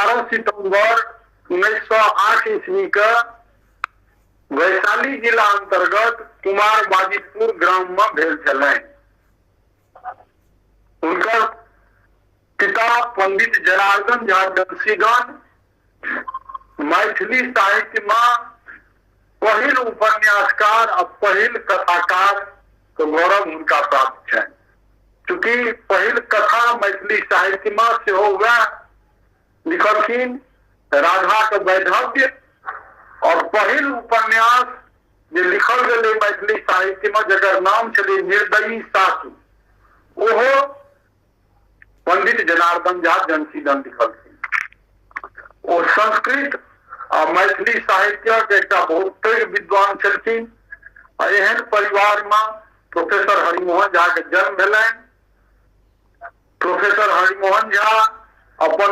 18 सितम्बर 1908 ईस्वी के वैशाली जिला अंतर्गत कुमार बाजितपुर ग्राम में भेल छलनि। हुनकर पिता पंडित जनार्दन झा जनसीदन मैथिली साहित्य में पहिल उपन्यासकार आ पहिल कथाकार के गौरव हुनका प्राप्त छनि। चूँकि पहिल कथा मैथिली साहित्य में सेहो वएह लिखलखिन, राधा के वैधव्य, और पहिल उपन्यास जे लिखल गेलै मैथिली साहित्य में जकर नाम छलै निर्दयी सासु, ओहो पंडित जनार्दन झा जनसीदन लिखलखिन। ओ संस्कृत आ मैथिली साहित्यक एकटा बहुत पैघ विद्वान छलखिन आ एहन परिवार में प्रोफेसर हरिमोहन झा के जन्म भेलनि। प्रोफेसर हरिमोहन झा अपन